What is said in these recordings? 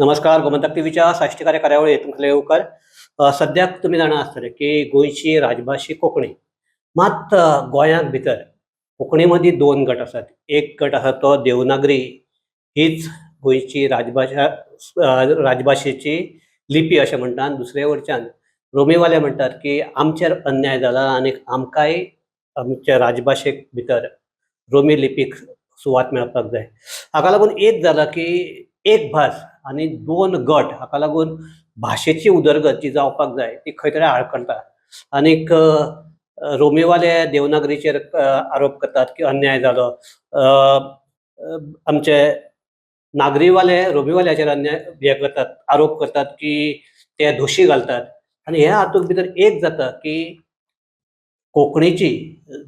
नमस्कार, गोमंतक टीव्हीच्या साश्टीकार्य कार्यावळीत तुमकां येवकार. सद्याक तुमी जाणा आसतले की गोंयची राजभास ही कोंकणी. मात गोंयांत भितर कोंकणी मदीं दोन गट आसात. एक गट आसा तो देवनागरी हीच गोंयची राजभाशा, राजभाशेची लिपी अशें म्हणटा आनी दुसरे वटच्यान रोमीवाले म्हणटात की आमचेर अन्याय जाला आनी आमकांय आमच्या राजभाशेक भितर रोमी लिपीक सुवात मेळपाक जाय. हाका लागून एक जाला की एक भास आनी दोन गट, हाका लागून भाशेची उदरगत जी जावपाक जाय ती खंय तरी आडखळटा. आनीक रोमीवाले देवनागरीचेर आरोप करतात की अन्याय जालो, आमचे नागरीवाले रोमीवाल्याचेर अन्याय हे करतात, आरोप करतात की ते धोशी घालतात. आनी ह्या हातूंत भितर एक जाता की कोंकणीची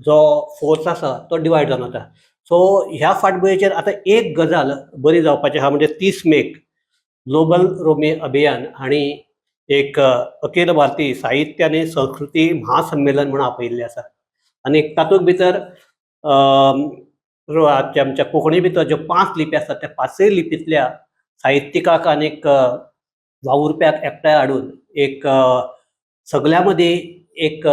जो फोर्स आसा तो डिवायड जावन वता. सो ह्या फाटभुंयेचेर आतां एक गजाल बरी जावपाची आहा, म्हणजे 30 मेक ग्लोबल रोमी अभियान हांणी एक अखिल भारतीय साहित्य आनी संस्कृती महासंमेलन म्हणून आपयिल्लें आसा. आनी तातूंत भितर आमच्या कोंकणी भितर ज्यो पांच लिपी आसात, त्या पांचय लिपींतल्या साहित्यिकाक आनीक वावुरप्याक एकठांय हाडून एक सगल्यां मदीं एक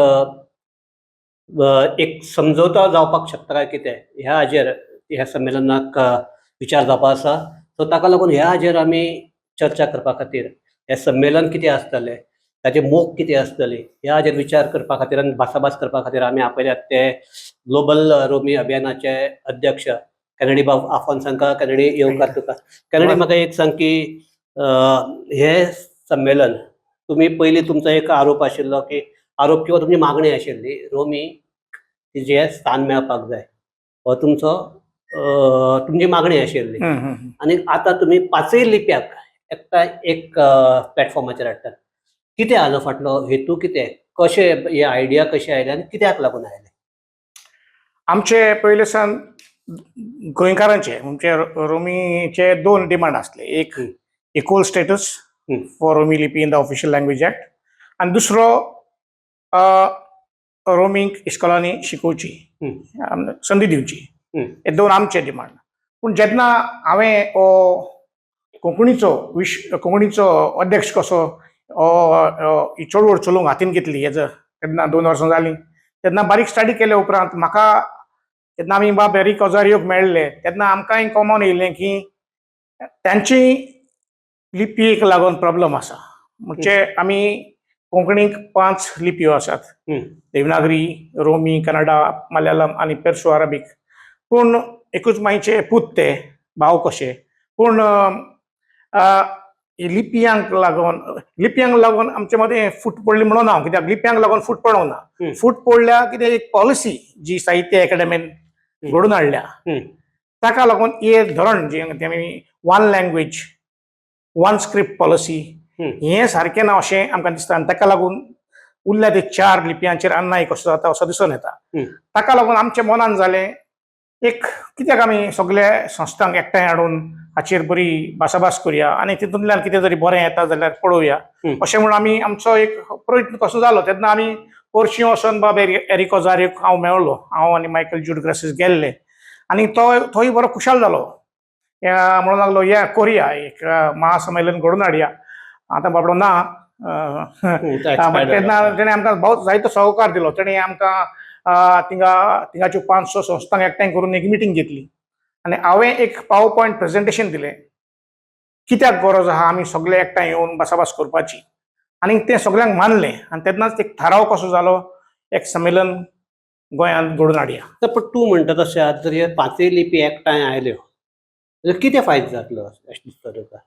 एक समजवतो जावपाक शकता काय कितें, ह्या हाजेर ह्या संमेलनाक विचार जावपा आसा. सो ताका लागून ह्या हाजेर आमी चर्चा करपा खातीर, हें संमेलन कितें आसतलें, ताचे मोख कितें आसतली, ह्या हाजेर विचार करपा खातीर आनी भासाभास करपा खातीर आमी आपयल्यात ते ग्लोबल रोमी अभियानाचे अध्यक्ष कॅनडी बाब आफोन्स हांकां. कॅनडी, येवकार तुका. कॅनडी, म्हाका एक सांग की हें संमेलन तुमी पयलीं तुमचो एक आरोप आशिल्लो की, आरोप किंवा तुमची मागणी आशिल्ली, रोमी तिजें स्थान मेळपाक जाय, हो तुमचो तुमची मागणी आशिल्ली. हम्म, हम्म. आनी आतां तुमी पांचय लिप्याक एकठांय एक प्लॅटफॉर्माचेर हाडटात. कितें हाजो फाटलो हेतू? कितें, कशें हे आयडिया कशें आयले आनी कित्याक लागून आयले? आमचे पयले सावन गोंयकारांचे, म्हणजे रोमीचे दोन डिमांड आसले. एक, equal status for Romi Lipi in the Official Language Act आनी दुसरो, रोमीक इस्कोलांनी शिकोवची संदी दिवची. हे दोन आमचे डिमांड. पूण जेन्ना हांवें हो कोंकणीचो विश कोंकणीचो अध्यक्ष कसो हो ही चळवळ चलोवंक हातीन घेतली हेजो, तेन्ना 2 वर्सां जालीं. तेन्ना बारीक स्टडी केले उपरांत म्हाका, जेन्ना आमी बाब एरिक ओजारियोक मेळ्ळे, तेन्ना आमकांय कॉमन येयलें की तांची लिपयेक लागून प्रॉब्लम आसा. म्हणजे आमी कोंकणीक पांच लिपयो आसात, देवनागरी, रोमी, कन्नडा, मलयालम आनी पेर्सो अरबीक. पूण एकूच मायचे पूत ते, भाव कशे. पूण लिपयांक लागून आमचे मदें फूट पडली म्हणून हांव, कित्याक लिपयांक लागून फूट पडोंक ना. फूट पडल्या कितें, एक पॉलिसी जी साहित्य अकादेमीन घडोवन हाडल्या, ताका लागून हे धोरण जे आमी one language, one script policy, हें सारकें ना अशें आमकां दिसता. आनी ताका लागून उरल्या ते चार लिपयांचेर अन्याय कसो जाता असो दिसून येता. ताका लागून आमच्या मनान जालें एक, कित्याक आमी सगळे संस्थांक एकठांय हाडून हाचेर बरी भासाभास करुया आनी तितूंतल्यान कितें तरी बरें येता जाल्यार पळोवया, अशें म्हणून आमी आमचो एक प्रयत्न कसो जालो. तेन्ना आमी पोरशी वचोन बाब एरिक ओजारियोक हांव मेळ्ळो. हांव आनी मायकल जूड ग्रेसीस गेल्ले आनी तो तोय बरो खुशाल जालो. म्हणूंक लागलो, या करुया, एक महासंमेलन घडोवन हाडया. आतां बाबडो ना. तो expired तेन्ना जाला. तेणें आमकां बहुत जायतो सहकार दिलो. तेणें आमकां थिंगा थिंगाच्यो पांच स संस्थांक एकठांय करून एक मिटींग घेतली आनी हांवें एक पावर पॉयंट प्रेजेंटेशन दिलें, कित्याक गरज आहा आमी सगळे एकठांय येवन भासाभास करपाची. आनी तें सगळ्यांक मानलें आनी तेन्नाच एक थाराव कसो जालो, एक संमेलन गोंयांत घडोवन हाडया. तर पण तूं म्हणटा तशें आतां जर हे पांचय लिपी एकठांय आयल्यो जाल्यार कितें फायदो जातलो अशें दिसता तुका?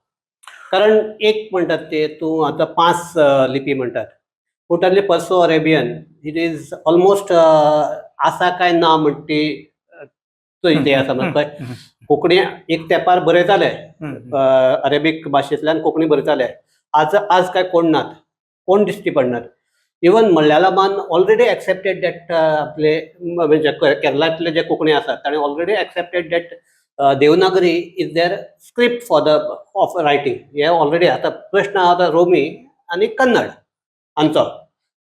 कारण एक म्हणटात ते तूं आतां पांच लिपी म्हणटात, पूण तातले पर्सो अरेबियन it is almost आसा काय ना म्हणटा ती ते आसा. म्हणजे कोंकणी एक तेंपार बरयताले, अरेबीक भाशेंतल्यान कोंकणी बरयताले. आज आज काय कोण नात, कोण दिश्टी पडनात. इवन मल्याळमान ऑलरेडी एक्सेप्टेड that आपले, म्हणजे केरलांतले जे कोंकणी आसात, ताणें already accepted that Devanagari is their script for the of writing. हे ऑलरेडी. आतां प्रश्न आहा रोमी आनी कन्नड हांचो.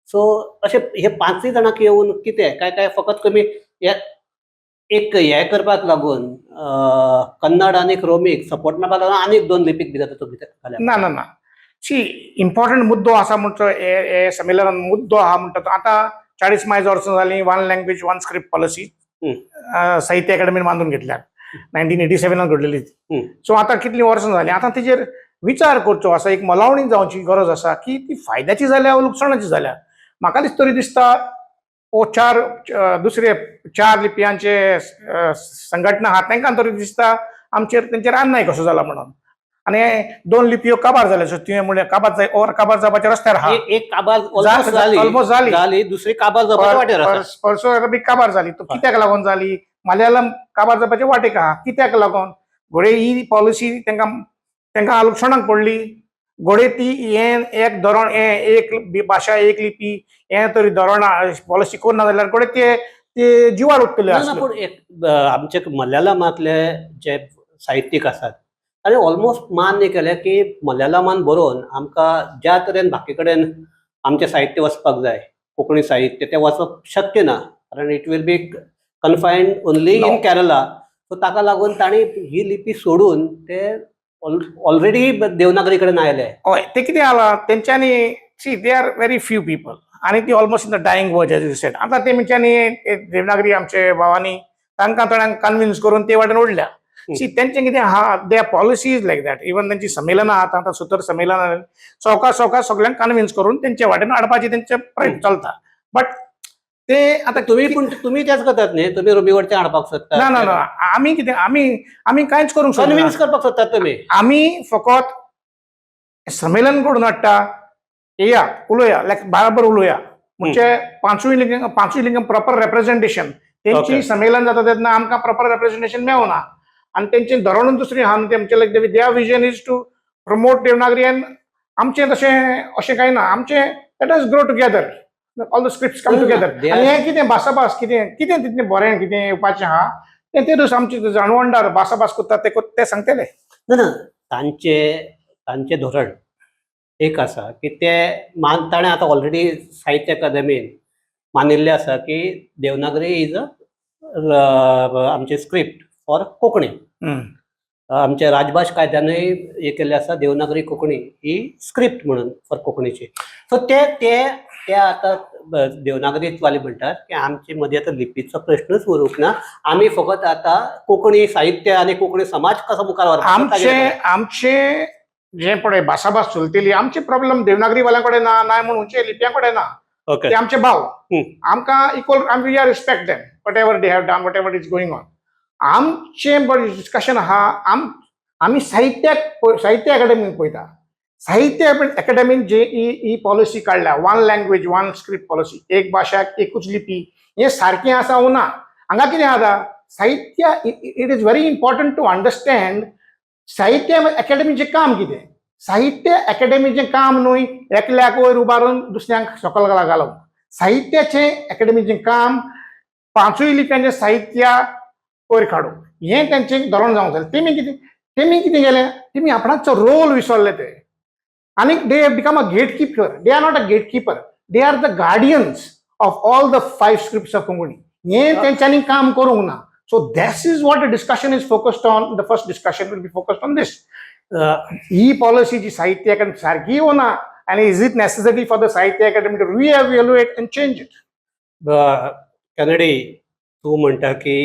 सो अशे हे पांचय जाणांक येवन कितें काय काय फकत कमी हे एक हे करपाक लागून कन्नड आनी रोमीक सपोर्ट मेळपाक लागून आनीक दोन लिपीक भितर तातूंत भितर घाल्या. ना ना ना, सी, इम्पॉर्टंट मुद्दो आसा म्हणचो हे हे संमेलनान मुद्दो आहा म्हणटा तो आतां 40 मायज वर्सां जालीं one language one script policy साहित्य अकादमीन बांदून घेतल्या, 1987नान घडलेली. सो आतां कितलीं वर्सां जालीं, आतां तेजेर विचार करचो आसा, एक मोलावणी जावची गरज आसा की ती फायद्याची जाल्या वा लुकसाणाची जाल्या. म्हाका तरी दिसता हो चार दुसरे चार लिपयांचे संघटना आहा, तांकां तरी दिसता आमचेर तेंचेर अन्याय कसो जाला म्हणून आनी दोन लिपयो काबार जाल्यो. सो तुवें म्हणलें काबार जाय or काबार जावपाच्या रस्त्यार आहा. एक काबार ऑलमोस्ट जाली. ऑलमोस्ट जाली. जाली, दुसरी काबार जावपाच्या वाटेर आसा. परसो अरबीक काबार जाली तो कित्याक लागून जाली? मलयाळम काबार जावपाचे वाटेक आहा, कित्याक लागून? घडये ही पॉलिसी तांकां लुकसाणाक पडली. घडये ती हें एक धोरण, हें एक भाशा एक लिपी हें तरी धोरण पॉलिसी करना जाल्यार घडये ते ते जिवार उठतले ना ना आसले. पूण एक आमचे मल्याळमांतले जे साहित्यीक आसात ताणें ऑलमोस्ट मान्य केलें की मल्याळमान बरोवन आमकां ज्या तरेन बाकी कडेन आमचें साहित्य वचपाक जाय, कोंकणी साहित्य, तें वचप शक्य ना, कारण it will be confined only in No. Kerala. So ताका लागून तांणी ही लिपी सोडून ते ऑलरेडी देवनागरी कडेन आयले. हय, ते कितें जाला तेंच्यांनी, see, they are very few people आनी ती almost in the dying verge, as you said. आतां तेंच्यांनी देवनागरी आमचे भावांनी तांकां थोड्यांक कन्विन्स करून ते वाटेन ओडल्या. सी, तेंचें कितें आहा, their policy is like that. Even तेंची संमेलनां आहा, आतां सुतर संमेलनां सवकास सवकास सगल्यांक कन्विन्स करून तेंचे वाटेन हाडपाचे तेंचे प्रयत्न चलता, बट ते आतां तुमी पूण तुमी तेच करतात न्ही? तुमी रोमी वटच्यान हाडपाक सोदतात. ना ना ना, आमी कितें, आमी आमी कांयच करूंक सोदना. कन्विन्स करपाक सोदतात तुमी. आमी फकत संमेलन घडोवन हाडटा, येया उलोया, लायक बराबर उलोया म्हणजे पांचूय लिंगां प्रॉपर रेप्रेझेंटेशन तेंची. संमेलन जाता तेन्ना आमकां प्रॉपर रेप्रेझेंटेशन मेळना आनी तेंचें धोरणूच दुसरें आहा न्हू. तेमचें like their vision is to promote Devanagari and आमचें तशें अशें कांय ना. आमचें let us grow together, all the scripts come together. आनी हें कितें भासाभास कितें कितें तितलें बरें कितें येवपाचें आहा तें ते दुसरें आमचे जाणवणदार भासाभास करतात, ते ते सांगतले. ना ना, तांचे तांचे धोरण एक आसा की ते मान ताणें आतां ऑलरेडी साहित्य अकादमीन मानिल्लें आसा की देवनागरी is a आमचे स्क्रिप्ट फॉर कोंकणी. आमच्या राजभाश कायद्यानूय हे केल्लें आसा, देवनागरी कोंकणी ही स्क्रिप्ट म्हणून फॉर कोंकणीची. सो ते ते ते आतां देवनागरीवाले म्हणटात की आमचे मदीं आतां लिपीचो प्रश्नच उरूंक ना, आमी फकत आतां कोंकणी साहित्य आनी कोंकणी समाज कसो मुखार व्हरपाचो आमचे ताजेर. आमचे जे पळय भासाभास चलतली, आमचे प्रॉब्लेम देवनागरी वाल्यां कडेन ना, नाय म्हूण खंयचे लिपयां कडेन ना. ते आमचे भाव. आमकां इक्वल आमी we are respect them, whatever they have done, whatever is going on. आमचें बरें डिस्कशन आहा, आमी साहित्याक साहित्य अकादमीक पळयता. साहित्य अकादमीन जे ही ही पॉलिसी काडल्या, one language one script policy, एक भाशाक एकूच लिपी, हें सारकें आसा वो ना? हांगा कितें जाता, साहित्य, it is very important to understand साहित्य अकादमीचें काम कितें. साहित्य अकादमीचें काम न्हय एकल्याक वयर उबारून दुसऱ्यांक सकल घालप. साहित्याचें अकादमीचें काम पांचूय लिपयांचें साहित्य वयर काडूंक, हें तेंचें धोरण जावंक जाय. तेमी कितें केलें, तेमी आपणाचो रोल विसरले ते आनी they have become a gatekeeper. They are not a gatekeeper, they are the guardians of all the five scripts of Konkani. हें तेंच्यांनी काम करूंक ना. So this is what the discussion is focused on. The first discussion will be focused on this. He policy जी साहित्य अकादमी सारकी ना आनी is it necessary for the Sahitya Akademi to re-evaluate and change it? Kennedy, तूं म्हणटा की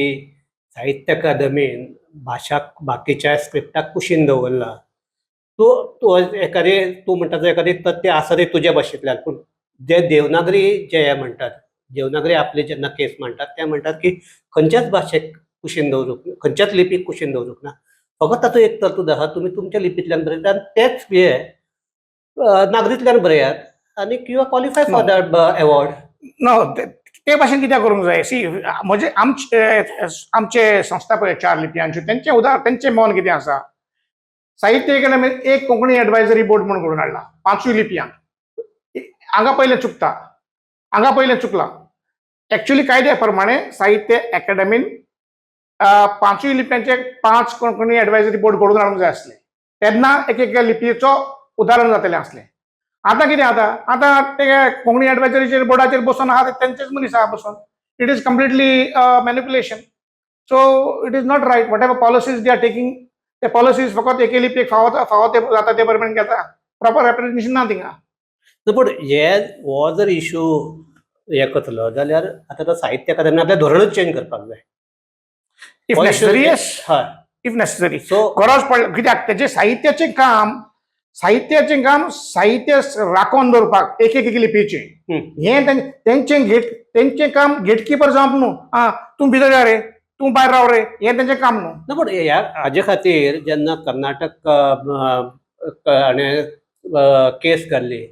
साहित्य अकादमीन भाशा बाकीच्या स्क्रिप्टाक कुशीन दवरला. तूं तूं एखादें तूं म्हणटा तें एखादें तथ्य आसा तें तुज्या भाशेंतल्यान, पूण जे देवनागरी जे हे म्हणटात, देवनागरी आपली जेन्ना केस मांडटात ते म्हणटात की खंयच्याच भाशेक कुशीन दवरूंक, खंयच्याच लिपीक कुशीन दवरूंक ना. फकत तातूंत एक तरतूद आसा, तुमी तुमच्या लिपींतल्यान बरयतात आनी तेच हे नागरींतल्यान बरयात आनी you are qualify for that award. No, ते भाशेन कित्याक करूंक जाय? सी, म्हजे आमचे आमचे संस्था पळय चार लिपयांच्यो, तेंचें उदाहरण, तेंचें मन कितें आसा, साहित्य अकादमीन एक कोंकणी एडवायजरी बोर्ड म्हणून घडोवन हाडला पांचूय लिपयांक. हांगा पयलें चुकता, हांगा पयलें चुकलां. एक्चुली कायद्या प्रमाणे साहित्य अकादमीन पांचूय लिपयांचे पांच कोंकणी एडवायजरी बोर्ड घडोवन हाडूंक जाय आसले, तेन्ना एक एका लिपयेचो उदाहरण जातलें आसलें. आतां कितें जाता, आतां ते कोंकणी एडवायजरीचेर बोर्डाचेर बसून आहा ते तेंचेच मनीस आहा बसून. It is completely manipulation. So it is not right. Whatever policies they are taking, ते पॉलिसीज फकत एके लिपयेक फावो फावो ते जाता ते प्रमाणे घेता. प्रॉपर रेप्रेझेंटेशन ना थिंगा. ना, पूण हे हो जर इशू हे करतलो जाल्यार आतां तो साहित्य अकादमी आपलें धोरणूच चेंज करपाक जाय. If necessary, yes. हय. If necessary. सो गरज पडली कित्याक तेजें साहित्याचें काम, साहित्याचें काम, साहित्य राखोवन दवरपाक एक एक लिपयेचें हें तेंचें गेट, तेंचें काम गेटकिपर जावप न्हू. आं, तूं भितर या रे, तूं भायर राव रे, हें तेंचें काम न्हू. ना, पूण ह्या हाजे खातीर जेन्ना कर्नाटक हाणें केस घाल्ली,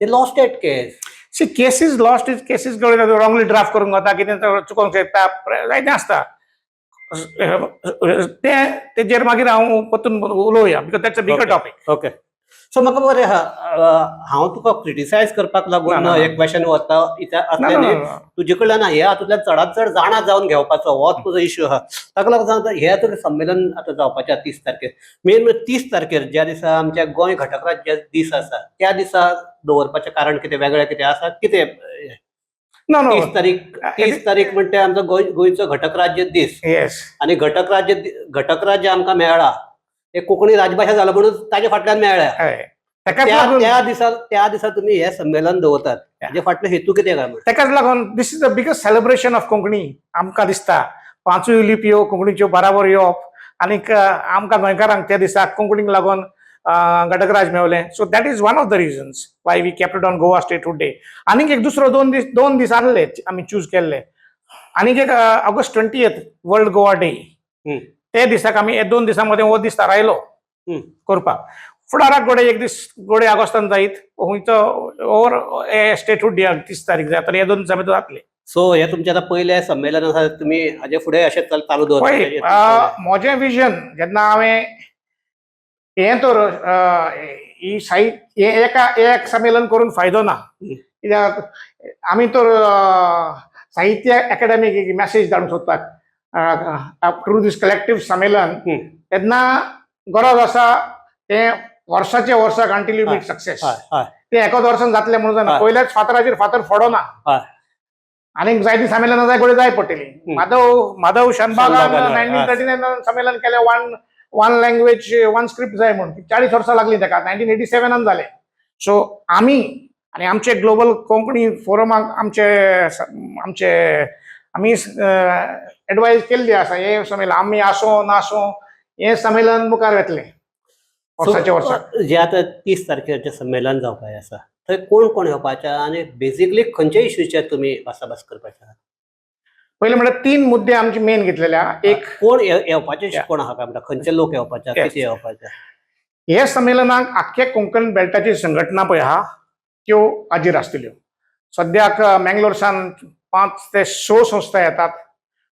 ते lost that case. See, cases lost is cases wrongly draft करूंक वता, कितें चुकोंक शकता, जायतें आसता तें. तेजेर मागीर हांव परतून उलोवया because that's a bigger topic. Okay, so म्हाका बरें आहा, हांव तुका क्रिटिसायज करपाक लागून ना, ना, ना. एक क्वेशन वता ना. असलें न्ही. तुजे कडल्यान हे हातूंतल्यान चडांत चड जाणा जावन घेवपाचो हो तुजो इश्यू आहा. ताका लागून सांगता, हे आतां संमेलन आतां जावपाचें आहा 30 तारखेर, मेन म्हणजे 30 तारखेर ज्या दिसा आमच्या गोंय घटक राज्य दीस आसा, त्या दिसा दवरपाचें कारण कितें, वेगळें कितें आसा कितें? ना ना 30 तारीख, 30 तारीख म्हणटे आमचो गोंयचो घटक राज्य दीस. येस. आनी घटक राज्य आमकां मेळ्ळा हे कोंकणी राजभाशा जाला म्हणून ताजे फाटल्यान मेळ्ळ्या. हय, ताकाच त्या लागून त्या दिसा तुमी हे संमेलन दवरतात, हाजे फाटलो हेतू कितें काय म्हण? ताकाच लागून this is the biggest celebration of Konkani. आमकां दिसता पांचूय लिपयो कोंकणीच्यो बराबर येवप आनीक आमकां गोंयकारांक त्या दिसा कोंकणीक लागून घटकराज मेवलें. So that is one of the reasons why we kept on Goa Statehood Day. आनीक एक दुसरो 2 दीस, 2 दीस आहले आमी चूज केल्ले. आनीक एक August 20, World Goa Day. ते दिसाक आमी हे 2 दिसां मदीं हो दीस थारायलो करपाक. फुडाराक गोडे एक दीस गोडे ऑगस्टान जायत खंयचो ओर स्टेटहूड डे 30 तारीख जाता, ह्या 2 दिसां भितर जातले. सो हे तुमचें आतां पयलें संमेलन आसा, तुमी हाजे फुडें अशें चालू पळय, दवरता? म्हजें विजन जेन्ना हांवें हें तर ही साहित्य हें एका एक संमेलन करून फायदो ना, कित्याक आमी तर साहित्य अकादमीक एक मॅसेज धाडूंक सोदतात थ्रू दीस कलेक्टीव संमेलन. तेन्ना गरज आसा तें वर्साचे वर्सा कंटिन्यू मीट सक्सेस. हय हय ते एकाच वर्सान जातलें म्हणून जायना. पयल्याच फातराचेर फातर फोडना. आनीक जायतीं संमेलनां जाय घडये जाय पडटलीं. माधव शानभागान शानभागान, हय. 1939 संमेलन केलें, one language one script जाय म्हणून. 40 वर्सां लागलीं ताका, 1987नान जालें. सो आमी आनी आमचे ग्लोबल कोंकणी फोरमाक आमचे आमचे आमी एडवायज केल्ली आसा, हें संमेलन आमी आसो नासो हें संमेलन मुखार वेतलें वर्साचे वर्सा. जे आतां 30 तारखेर जें संमेलन जावपाचें आसा, थंय कोण कोण येवपाचे आनी बेजिकली खंयच्या इश्यूचेर तुमी भासाभास करपाचे आहात? पयलें म्हळ्यार तीन मुद्दे आमचे मेन घेतलेले आहा. एक कोण येवपाचे, कोण आहा काय म्हणटा, खंयचे लोक येवपाचे, कितें येवपाचे? हे संमेलनाक आख्खे कोंकण बेल्टाची संघटना पळय आहा त्यो हाजीर आसतल्यो. सद्याक मँगलोरसान 5 ते 6 संस्था येतात.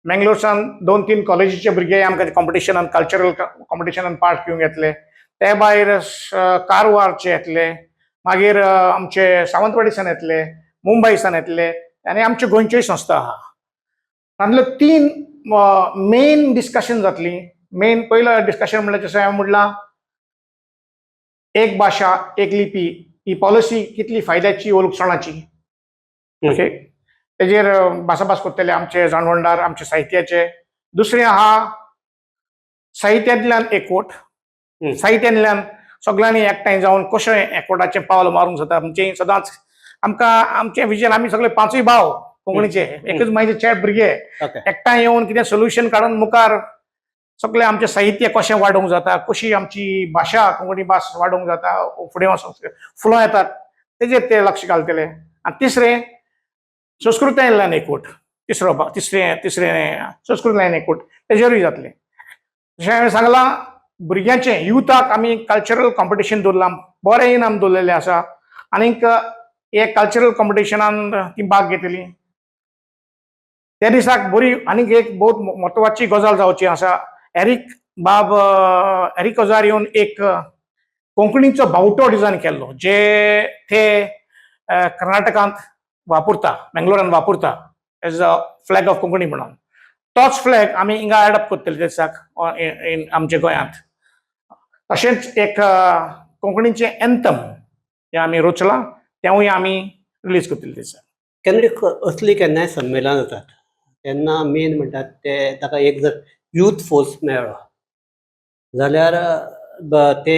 मँगलोरसान दोन तीन कॉलेजीचे भुरगे आमकां कॉम्पिटिशनान, कल्चरल कॉम्पिटिशनान पार्ट घेवंक येतले. ते भायर कारवारचे येतले, मागीर आमचे सावंतवाडीसान येतले, मुंबयसान येतले आनी आमच्यो गोंयच्योय संस्था आहा. तांतल्यो तीन मेन डिस्कशन जातली. मेन पयलो डिस्कशन म्हणल्यार, जशें हांवें म्हणलां, एक भाशा एक लिपी ही पॉलिसी कितली फायद्याची वो लुकसाणाची, ओके, तेजेर भासाभास करतले आमचे जाणवणदार आमचे साहित्याचे. दुसरें आहा साहित्यांतल्यान एकवट. साहित्यांतल्यान सगळ्यांनी एकठांय जावन कशें एकवटाचें पावल मारूंक जाता. आमचें सदांच आमकां आमचें विजन, आमी सगळे पांचूय भाव कोंकणीचे, एकच मायचे चेड भुरगे एकठांय येवन कितें सोल्युशन काडून मुखार सगळें आमचें साहित्य कशें वाडोवंक जाता, कशी आमची भाशा कोंकणी भास वाडोवंक जाता, फुडें वचोंक फुलों येतात, तेजेर ते लक्ष घालतले. आनी तिसरें संस्कृतायेंतल्यान एकवट, तिसरो तिसरें तिसरें संस्कृतायेन एकवट तेजेरूय जातलें. जशें हांवें सांगलां, भुरग्यांचें युथाक आमी कल्चरल कॉम्पिटिशन दवरलां, बरें इनाम दवरलेलें आसा आनीक हे कल्चरल कॉम्पिटिशनान ती भाग घेतली. त्या दिसाक बरी आनीक एक बहुत म्हत्वाची गजाल जावची आसा. एरीक बाब एरीक ओजार येवन एक कोंकणीचो बावटो डिजायन केल्लो, जे ते कर्नाटकांत वापरता, मेंगलोरान वापरता as a flag of Konkani म्हणून. तोच फ्लॅग आमी हिंगा एडॉप्ट करतले त्या दिसाक इन आमच्या गोंयांत. तशेंच एक कोंकणीचें एंथम हें आमी रचलां, तेंवूय आमी रिलीज करतले दिसा. केन्ना असली केन्नाय संमेलन जातात तेन्ना मेन म्हणटात ते ताका एक जर यूथ फोर्स मेळ्ळो जाल्यार ते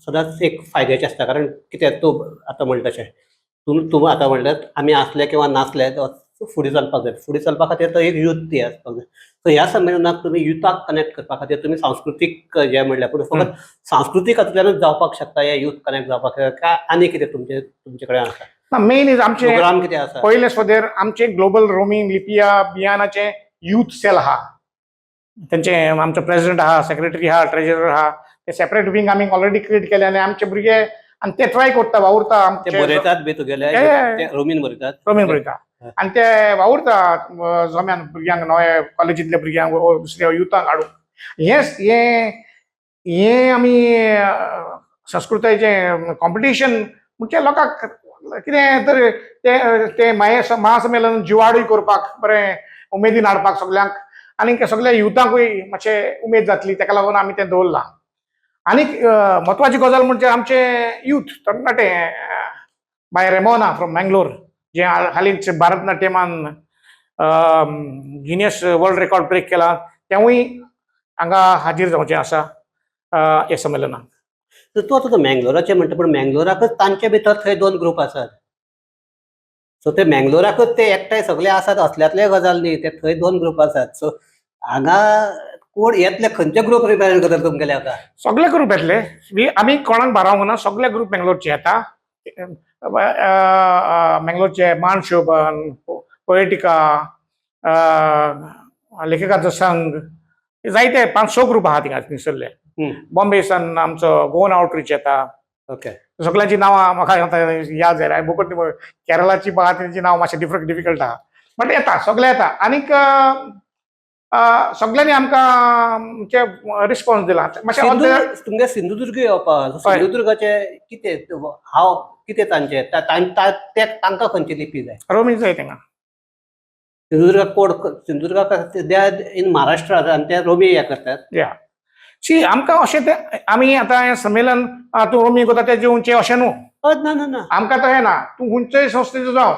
सदांच एक फायद्याचें आसता. कारण कित्याक तूं आतां म्हणटा तशें तूं तूं आतां म्हणल्यार आमी आसले किंवा नासले फुडें चलपाक जाय. फुडें चलपा खातीर तो एक यूथ ती आसपाक जाय. सो ह्या संमेलनाक तुमी युथाक कनेक्ट करपा खातीर तुमी सांस्कृतीक जें म्हणलें, पूण फकत सांस्कृतीक हातूंतल्यानूच जावपाक शकता हे युथ कनेक्ट जावपाक शकता काय आनी कितें तुमचे तुमचे कडेन आसा? ना, मेन is आमचे प्रोग्राम कितें आसा? पयले सोदेर आमचे ग्लोबल रोमी लिपिया अभियानाचे यूथ सेल आहा. तेंचे आमचो प्रेसिडेंट आहा, सेक्रेटरी आहा, ट्रेजरर आहा. ते सेपरेट विंग आमी ऑलरेडी क्रिएट केले आनी आमचे भुरगे आनी ते ट्राय करता, वावुरता. ते आमचे बरयतात बी तुगेले? Yeah. ते रोमीन बरयतात? रोमीन बरयता आनी ते वावुरता जम्यान भुरग्यांक, नवे कॉलेजींतल्या भुरग्यांक, दुसऱ्या युथांक हाडूंक. हें हें हें आमी संस्कृतायेचें कॉम्पिटिशन म्हणजे लोकांक कितें तर ते ते माये महासंमेलन जिवाडूय करपाक, बरें उमेदीन हाडपाक सगल्यांक आनी सगल्या युथांकूय मातशें उमेद जातली, ताका लागून आमी तें दवरलां. आनीक म्हत्वाची गजाल म्हणजे आमचे यूथ तरणाटे बाय रेमोना फ्रॉम मँगलोर, जे हालींच भारतनाट्यमान गिनियस वर्ल्ड रेकॉर्ड ब्रेक केला, तेवूय हांगा हाजीर जावचें आसा ह्या संमेलनाक. तर तूं आतां मँगलोराचें म्हणटा, पूण मँगलोराकच तांचे भितर थंय दोन ग्रूप आसात. सो ते मँगलोराकच ते एकठांय सगळे आसात असल्यांतले गजाल न्ही, ते थंय दोन ग्रूप आसात. सो हांगा कोण येतले, खंयचे ग्रूप रिप्रेजेंट करतले तुमगेले हांगा? सगळे ग्रूप येतले. आमी कोणाक भारावंक ना. सगळे ग्रूप मँगलोरचे येता. मँगलोरचे मान शोभन, पोएटिका, लेखकाचो संघ, जायते पांच स ग्रूप आहा थिंगा थंयसरले. बॉम्बे सान आमचो गोवन आउटरीच येता. सगळ्यांची नांवां म्हाका आतां याद जायना. हांवें बोकट केरळाची आहा तेंची नांव मातशें डिफरंट डिफिकल्ट आहा, बट येता, सगळे येता. आनीक सगळ्यांनी आमकां आमचे रिस्पॉन्स दिला मातशें. तुमगे सिंधुदुर्ग येवपा, सिंधुदुर्गाचे कितें हांव कितें तांचे ते तांकां खंयची लिपी जाय? रोमी जाय तांकां. सिंधुदुर्गाक code, सिंधुदुर्गाक they are in Maharashtra आनी ते रोमी हे करतात. या, सी, आमकां अशें तें आमी आतां हें संमेलन तूं रोमी करता तेजें उंचें अशें न्हू. ना ना ना. आमकां तशें ना. तूं खंयचेय संस्थेचो जावं,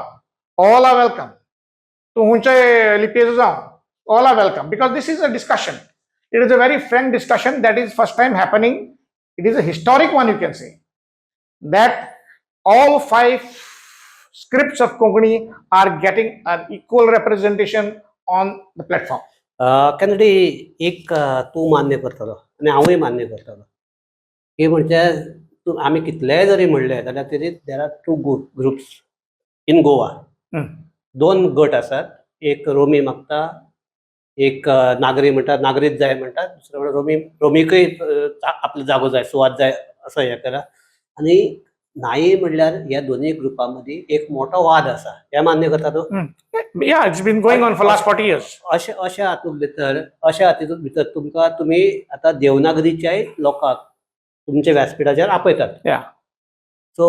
ऑल are welcome. तूं खंयचेय लिपयेचो जावं, all are welcome, because this is a discussion. It is a very frank discussion that is first time happening. It is a historic one, you can say that all five scripts of Konkani are getting an equal representation on the platform. Kennedy, एक तूं मान्य करतलो आनी हांवूय मान्य करतलो की म्हणजे तूं आमी कितलेय जरी म्हणले जाल्यार तरी there are two groups in Goa. दोन गट आसात. एक रोमी मागता, एक नागरी म्हणटा, नागरीच जाय म्हणटा, दुसरो म्हणटा रोमी, रोमीकय आपलो जागो जाय, सुवात जाय, असो हें केला. आनी नायी म्हणल्यार ह्या दोनूय ग्रुपां मदीं एक मोठो वाद आसा, हें मान्य करता तूं? Yeah, it's been going on for last 40 years. अशें अशें हातूंत भितर, अशें हातूंत भितर तुमकां तुमी आतां देवनागरीच्याय लोकांक तुमच्या व्यासपिठाचेर आपयतात. सो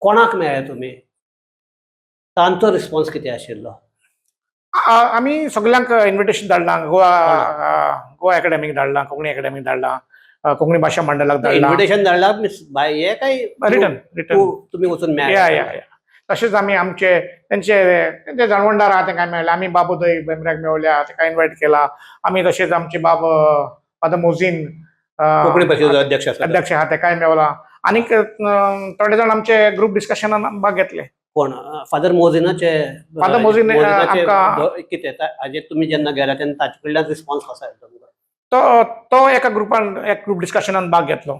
कोणाक मेळ्ळे तुमी, तांचो रिस्पॉन्स कितें आशिल्लो? आमी सगल्यांक इन्विटेशन धाडलां. गोवा गोवा एकाडेमीक धाडलां, कोंकणी एकाडेमीक धाडलां, कोंकणी भाशा मंडळाक धाडलां. इन्विटेशन धाडलां मिस बाय हे काय रिटन रिटन. तुमी वचून या मेळ्ळे? या, तशेंच आमी आमचे तेंचे तेंचे जाणवणदार आहा तेंकां मेळ्ळे आमी. बाब उदय भेंब्र्याक मेवल्या, तेका इन्वायट केला आमी. तशेंच आमचे बाब फादर मोझीन, कोंकणी परिशदेचो अध्यक्ष आसा. अध्यक्ष आहा, तेकाय मेवला. आनीक थोडे जाण आमचे ग्रुप डिस्कशनान भाग घेतले. कोण, फादर मोझिनाचे? फादर मोझीन, मोझिनाचे आमकां कितें हाजेर तुमी जेन्ना गेला तेन्ना ताचे कडल्यान रिस्पॉन्स कसो आयलो तुमकां? तो तो एका ग्रुपान, एक ग्रुप डिस्कशनान भाग घेतलो.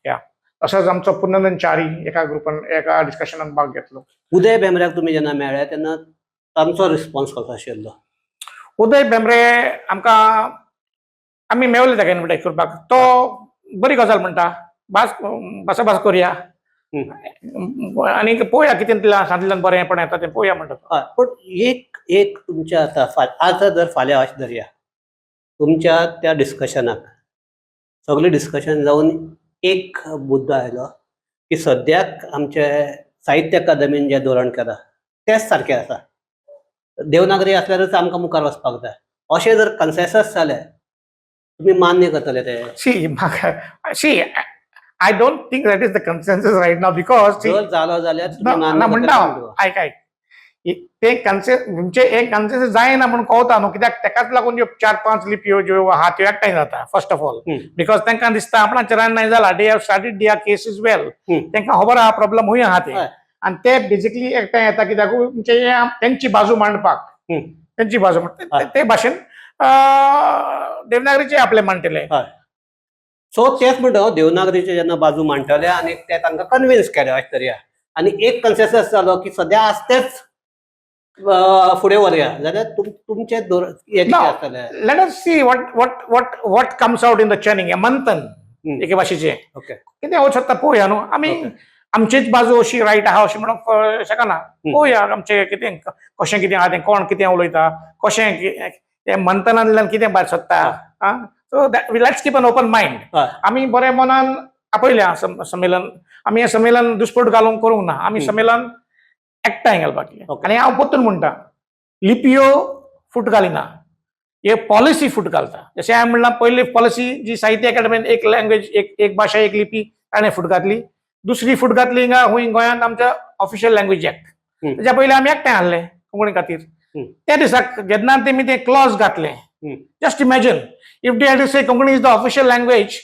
या, तसोच आमचो पुर्नंदन च्यारी एका ग्रुपान एका डिस्कशनान भाग घेतलो. उदय भेंब्र्याक तुमी जेन्ना मेळ्ळे तेन्ना तांचो रिस्पॉन्स कसो आशिल्लो? उदय भेंब्रे आमकां आमी मेवले ताका इन्विटेट करपाक. तो बरी गजाल म्हणटा, भास भासाभास करुया आनी पळोवया कितें तातूंतल्यान बरेंपण येता तें पळोवया म्हणटा तो. हय, पूण एक एक तुमच्या आतां आतां जर फाल्यां अशें धरया, तुमच्या त्या डिस्कशनाक सगळें डिस्कशन जावन एक मुद्दो आयलो की सद्याक आमचे साहित्य अकादमीन जें धोरण केलां तेंच सारकें आसा, देवनागरी आसल्यारच आमकां मुखार वचपाक जाय, अशें जर कन्सेसस जालें, तुमी मान्य करतले ते? सी, म्हाका, see, I don't think that is the consensus right now because जर जालो जाल्यार तुमी ना मान्य म्हणटा करतले? हांव, आयक आयक. ते कन्से म्हणजे हे कन्सेस जायना म्हणून कळता न्हू, कित्याक तेकाच लागून ज्यो चार पांच लिपयो ज्यो आहा त्यो एकठांय जाता फर्स्ट ऑफ ऑल, because तांकां दिसता आपणाच्या रान नाही जाला. They have started their case is well. तांकां खबर आहा प्रॉब्लम खंय आहा ते. आनी ते बेसिकली एकठांय येता कित्याक म्हणजे हे तेंची बाजू मांडपाक. तेंची बाजू ते भाशेन देवनागरीचे आपले मांडटले. सो तेच म्हणटा हांव, देवनागरीचे जेन्ना बाजू मांडटले आनी ते तांकां कन्विन्स केले अशें तरेन आनी एक कन्सेसस जालो की सद्या आसा तेच फुडें व्हरया जाल्यार तुमचें हें कितें आसतलें? Let us see what comes out in the churning, हें मंथन एके भाशेचें. कितें वचत शकता पळोवया न्हू आमी. आमचीच बाजू अशी रायट आहा अशें म्हणूंक शकना. पळोवया आमचें कितें, कशें कितें आहा तें, कोण कितें उलयता, कशें तें मंथनांतल्यान कितें भायर सरता. So let's keep an open mind. आमी बऱ्या मनान आपयल्या संमेलन. आमी हें संमेलन दुस्पोट घालूंक करूंक ना आमी. संमेलन एकठांय घालपाचें. आनी हांव परतून म्हणटा, लिपयो फूट घालिना, हे पॉलिसी फूट घालता. जशें हांवें म्हणलां, पयली पॉलिसी जी साहित्य अकादमीन एक लँग्वेज एक एक भाशा एक लिपी ताणें फूट घातली. दुसरी फूट घातली हिंगा खंय गोंयांत आमच्या ऑफिशियल लँग्वेज एक्ट. तेच्या पयलीं आमी एकठांय आहले कोंकणी खातीर. त्या दिसाक जेन्ना तेमी ते क्लॉज घातले, just imagine if they had say Konkani is the official language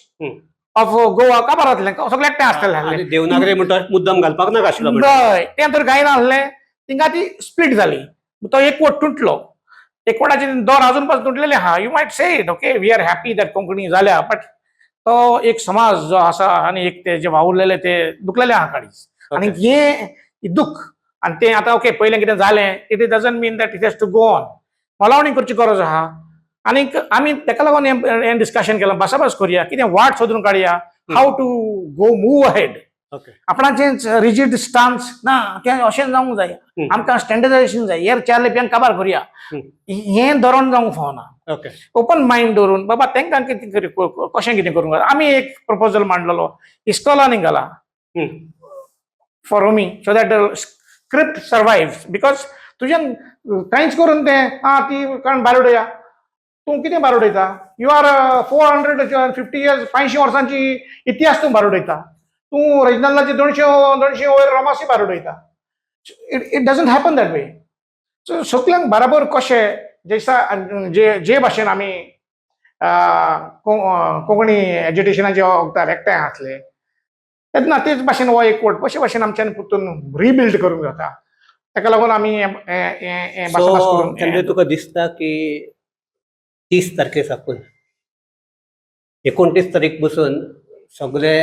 of Goa, काबार जातलें, सगळे एकठांय आसतले आसले. आनी देवनागरी म्हणटा मुद्दम घालपाक नाका आशिल्लो म्हणटा. हय, तें तर गायना आसलें. तिंगा ती स्प्लीट जाली, तो एकवट तुटलो. एकवटाचे दोर अजून पासून तुटलेले आहा. You might say it, okay, we are happy that Konkani जाल्या, बट तो एक समाज जो आसा आनी एक ते जे वावुरलेले ते दुखलेले आहा काळीज आनी हें दुःख. आनी तें आतां ओके, पयलें कितें जालें, it is doesn't mean that it has to go on. मोलावणी करची गरज आहा. आनीक आमी तेका लागून हें हें डिस्कशन केलां. भासाभास करुया, कितें वाट सोदून काडया, how to go move ahead. आपणाचें रिजीड स्टान्स ना, तें अशें जावंक जाय. आमकां स्टँडर्डायजेशन जाय, हेर चार लिपयांक काबार करुया, हें धोरण जावंक फावना. ओपन मायंड दवरून बाबा तांकां कितें कशें कितें करूंक जाय. आमी एक प्रपोजल मांडलेलो, इस्कॉलांनी घाला for Romi so that the script survive, because तुज्यान कांयच करून तें आं ती कारण भायर उडया. तूं कितें भायर उडयता? You are 450 years, 500 वर्सांची इतिहास तूं भायर उडयता. तूं रेजिनाल्दाचे 200 वयर रोमांसी भायर उडयता. It doesn't happen that way. So सगल्यांक बराबर कशें जैसा जे जे भाशेन आमी कोंकणी एज्युकेशनाचे वखदार एकठांय आसले तेन्ना, तेच भाशेन हो एकवट कशे भाशेन आमच्यान परतून रिबिल्ड करूंक जाता, ताका लागून आमी हें हें- हें हें भासाभास सो करून तेन्ना तुका दिसता की 30 तारखे साकून 29 तारीख बसून सगळे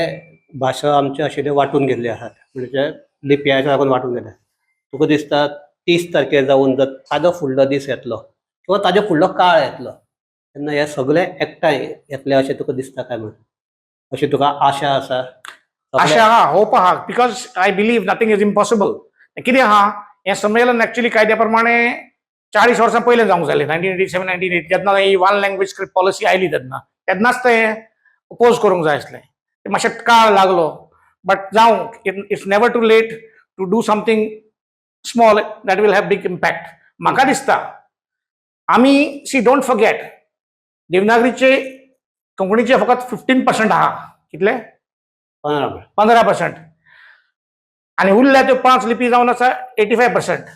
भाशा आमचे आशिल्ले वांटून गेल्ले आसात, म्हणजे लिपयाच्या लागून वांटून गेले. तुका दिसता 30 तारखेर जावन जर ताजो फुडलो दीस येतलो किंवा ताजो फुडलो काळ येतलो तेन्ना हे सगळे एकठांय येतले अशें तुका दिसता काय म्हण, अशी तुका आशा आसा? आशा आहा, होप आहा, because I believe nothing is impossible. कितें आहा, हें संमेलन एक्चुअली कायद्या प्रमाणे 40 वर्सां पयलें जावंक जालें, 1987, 1980, जेन्ना ही वन लँग्वेज स्क्रिप्ट पॉलिसी आयली तेन्ना, तेन्नाच तें अपोज करूंक जाय आसलें. ते मातशें काळ लागलो, बट जावं, it's never too late to do something small that will have big impact. म्हाका दिसता आमी, सी, don't forget, देवनागरीचे कोंकणीचे फकत 15% आहा. कितले? 15. 15%. आनी उरल्या त्यो पांच लिपी जावन आसा 85%.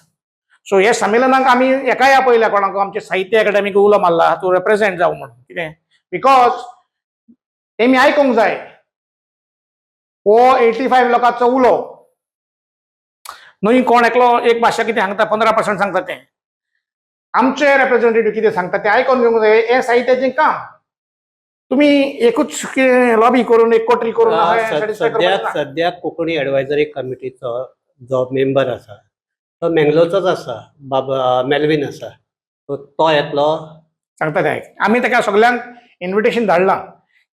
सो हे संमेलनाक आमी एकाय आपयल्या कोणाक, आमचे साहित्य अकादमीक उलो मारला तूं रिप्रेझेंट जावं म्हणून. कितें, because तेमी आयकूंक जाय हो 85 लोकांचो उलो न्हय. कोण एकलो एक भाशा कितें सांगता, 15% सांगता तें, आमचे रेप्रेझेंटेटिव्ह कितें सांगता तें आयकून घेवंक जाय. हें साहित्याचें काम. तुमी एकूच लॉबी करून, एक कोटरी करून satisfy सद्या करपाचें ना. सद्या कोंकणी एडवायजरी कमिटीचो जो मेंबर आसा तो मेंगलोरचोच आसा, बाबा मेलवीन आसा. सो तो येतलो? सांगता ते, आमी ताका सगल्यांक इन्विटेशन धाडलां.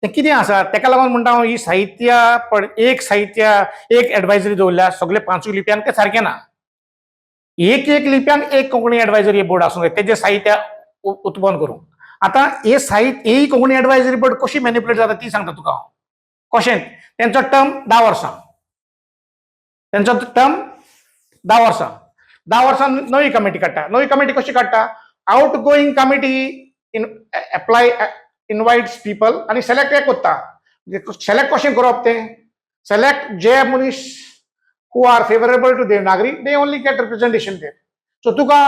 तें कितें आसा, ताका लागून म्हणटा हांव, ही साहित्य पण एक साहित्य एक एडवायजरी दवरल्या सगळे पांचूय लिपयांक, तें सारकें ना. एक एक लिपयांक एक कोंकणी एडवायजरी बोर्ड आसूंक जाय, तेजें साहित्य उत्पन्न करूंक. आतां हे साहित्य ही कोंकणी एडवायजरी बोर्ड कशी मॅनिपुलेट जाता ती सांगता तुका हांव कशें. तेंचो टर्म 10 वर्सां, तेंचो टर्म 10 वर्सां. 10 वर्सां नवी कमिटी काडटा. नवी कमिटी कशी काडटा? Outgoing committee in apply invites people आनी सिलेक्ट एक कोत्ता. सिलेक्ट कशें करप तें? सिलेक्ट जे मनीस who are favourable to Devanagari, they only get representation there. So तुका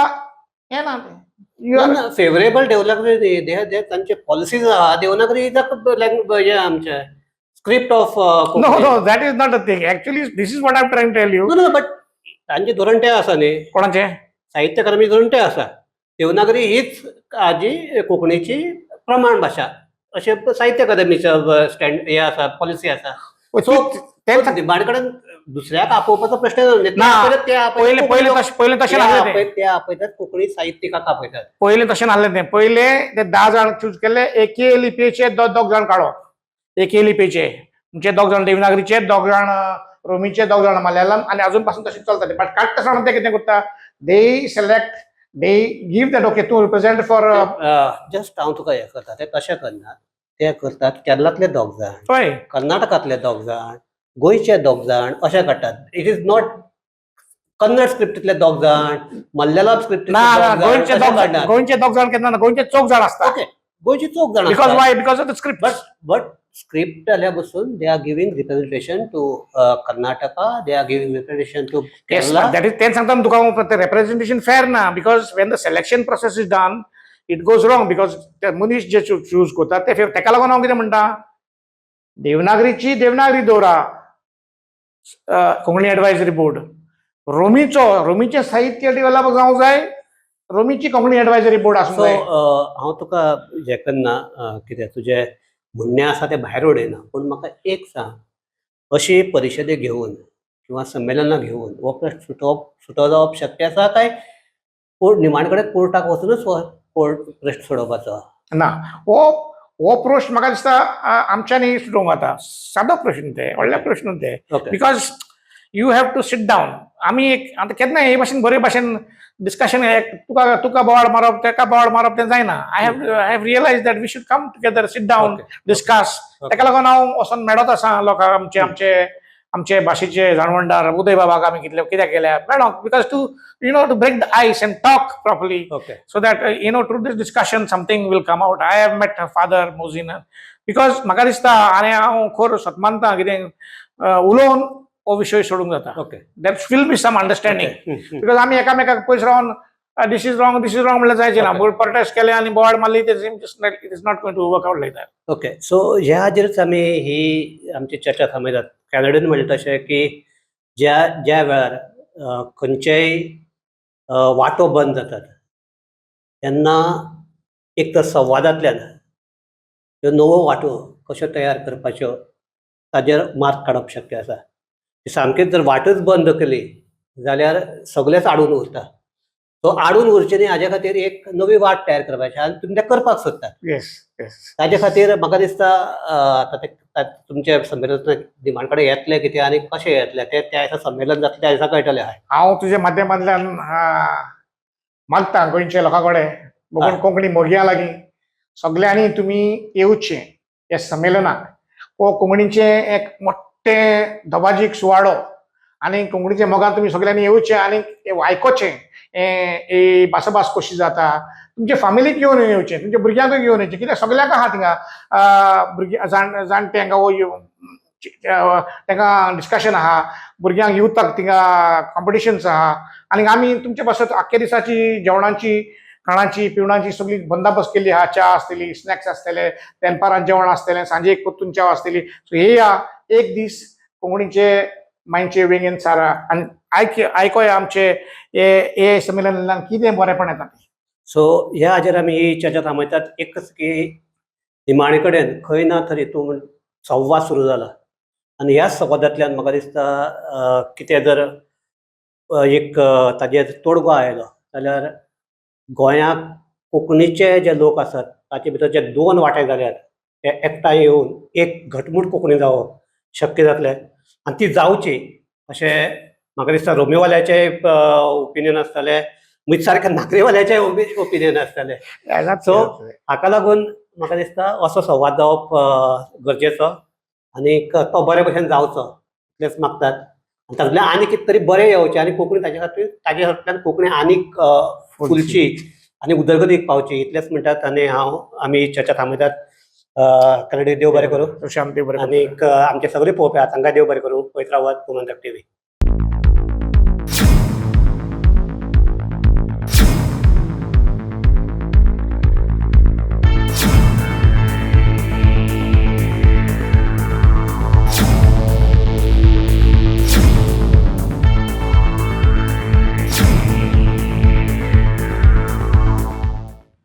हें ना तें. You are favourable Devanagari they तांचे पॉलिसीज आहा. देवनागरी is हे आमचे script of No, that is not a thing. Actually, this is what I am trying tell you. No, but तांचे धोरण ते आसा न्ही. कोणाचें? साहित्य अकादमी धोरण ते आसा, देवनागरी हीच आजी कोंकणीची प्रमाण भाशा अशें साहित्य अकादमीचो स्टँड हे आसा, पॉलिसी आसा. सो तें निमाणे कडेन दुसऱ्याक आपोवपाचो प्रश्न ना. ना. ते पयलें पयलें तशें पयलें तशें नासलें तें. ते आपयतात, कोंकणी साहित्यिकाक आपयतात. पयलें तशें नासलें तें. पयलें ते 10 जाण चूज केल्ले, एके लिपयेचे दोग जाण काडप, एके लिपयेचे म्हणजे दोग जाण देवनागरीचे, दोग जाण रोमीचे, दोग जाण मलयाळम, आनी अजून पासून तशें चलता तें. बट काडटा आसतना ते कितें करता, they select, they give that, okay, तूं रिप्रेझेंट फॉर जस्ट हांव तुका हें करता, ते तशें करनात. ते करतात केरलांतले दोग जाण, कर्नाटकांतले दोग जाण, गोंयचे दोग जाण अशें काडटात. It is not Kannada स्क्रिप्टींतले दोग जाण, मल्याळम ना ना, स्क्रिप्टींतले गोंयचे दोग दोग काडनात. गोंयचे दोग जाण केन्ना ना, गोंयचे चौग जाण आसता. ओके, गोंयचे चौग जाण. Because why? Because of the script. But script जाल्या बसून they are giving representation to Karnataka, they are giving representation to Yes, Kerala. That is, तेच सांगता न्हू तुका हांव, ते representation fair ना, because when the selection process is done, it goes wrong, because ते मनीस जे चूज करतात ते तेका लागून हांव कितें म्हणटा, देवनागरीची देवनागरी दवरा, कोंकणी एडवायजरी बोर्ड, रोमीचो रोमीचें साहित्य डेव्हलप जावंक जाय, रोमीची कोंकणी एडवायजरी बोर्ड आसूंक सो जाय. हांव तुका हें करना, कितें तुजें म्हणणें आसा तें भायर उडयना, पूण म्हाका एक सांग, अशी परिशदे घेवन किंवा संमेलनां घेवन हो प्रश्न सुटो जावप शक्य आसा काय कोर्ट, निमाणे कडेन कोर्टाक वचूनच हो कोर्ट प्रश्न सोडोवपाचो? ना, हो हो प्रश्न म्हाका दिसता आमच्यांनी सुटोवंक जाता. सादो प्रश्न ते, व्हडले प्रश्न ते. Because you have to sit down. आमी एक आतां केन्ना हे भाशेन बरे भाशेन डिस्कशन, तुका बोवाळ मारप, तेका बोवाळ मारप, तें जायना. I have realize that we should come together, sit down, discuss. तेका लागून हांव वचोन मेळत आसा लोकांक, आमचे आमचे आमचे भाशेचे जाणवणदार उदय बाबाक आमी कितले कित्याक गेल्या मेळोंक, because to you know to break the ice and talk properly, so that through this discussion something will come out. I have met her father Mozin, because म्हाका दिसता आनी हांव खर सत मानता, कितें उलोवन हो विशय सोडूंक जाता. There will be some understanding, because आमी एकामेकाक पयस रावन this is wrong, this is wrong म्हणल्यार जायचें ना. प्रोटेस्ट केले आनी बोवाळ मारली, it is not going to work out like that. Okay, so ह्या हाजेरच आमी ही आमची चर्चा थांबयतात. कॅनडीन म्हणटा तशें की ज्या ज्या वेळार खंयचेय वाटो बंद जातात तेन्ना एक तर संवादांतल्यान ह्यो नवो वाटो कश्यो तयार करपाच्यो ताजेर मार्ग काडप शक्य आसा. सामकेच जर वाटच बंद केली जाल्यार सगळेंच आडून उरता. सो आडून उरचें न्ही हाजे खातीर एक नवी वाट तयार करपाची आनी तुमी तें करपाक सोदतात. येस. ताजे खातीर म्हाका दिसता आतां ते तुमच्या संमेलनात निमाण कडेन येतले कितें आनी कशें येतले ते त्या दिसा संमेलन जातलें त्या दिसा कळटलें. हय. हांव तुज्या माध्यमांतल्यान मागता गोंयच्या लोकां कडेन बघून, कोंकणी मोगयां लागीं, सगल्यांनी तुमी येवचें ह्या संमेलनाक. हो कोंकणीचें एक मोठें दबाजीक सुवाळो आनी कोंकणीच्या मोगान तुमी सगल्यांनी येवचें आनी आयकोचें ही भासाभास कशी जाता. तुमच्या फामिलीक घेवन येवचें, तुमच्या भुरग्यांकूय घेवन येवचें, कित्याक सगल्यांक आहा थिंगा भुरगीं जाणटे हांगा हो तांकां डिस्कशन आहा, भुरग्यांक युथाक थिंगा कॉम्पिटिशन्स आहा आनी आमी तुमचे पासत आख्खे दिसाची जेवणाची, खाणाची, पिवणाची सगळी बंदोबस्त केल्ली आहा. च्या आसतली, स्नॅक्स आसतले, दनपारां जेवण आसतलें, सांजे परतून च्या आसतली. सो येया एक दीस कोंकणीचे मांयचे वेंगेन सारा आनी आयकोया आमचे हे हे संमेलनान कितें बरेंपण येता तें. सो ह्या हाजेर आमी ही चर्चा थांबयतात. एकच की निमाणे कडेन खंय ना थंय तूं संवाद सुरू जाला आनी ह्या संवादांतल्यान म्हाका दिसता कितें जर एक ताजेर तोडगो आयलो जाल्यार गोंयांत कोंकणीचे जे लोक आसात ताचे भितर जे दोन वांटे जाल्यात ते एकठांय येवन एक घटमूट कोंकणी जावप शक्य जातलें आनी ती जावची अशें म्हाका दिसता. रोमीवाल्याचें ओपिनियन आसतलें, म्हणजे सारकें नागरीवाल्याचें ओपिनियन आसतलें. सो हाका लागून म्हाका दिसता असो संवाद जावप गरजेचो आनी तो बरे भशेन जावचो इतलेंच मागतात. आनी तातूंतल्यान आनी कितें तरी बरें येवचें आनी कोंकणी ताजे खातीर, ताजे फाटल्यान कोंकणी आनीक फुलची आनी उदरगतीक पावची इतलेंच म्हणटात आनी हांव आमी चर्चा थांबयतात. कन्नडी, देव बरें करूं. शांती, बरें. आनीक आमचे सगळे पळोवपी आहा तांकां देव बरें करूं. पळयत रावात गोमंतक टिवी.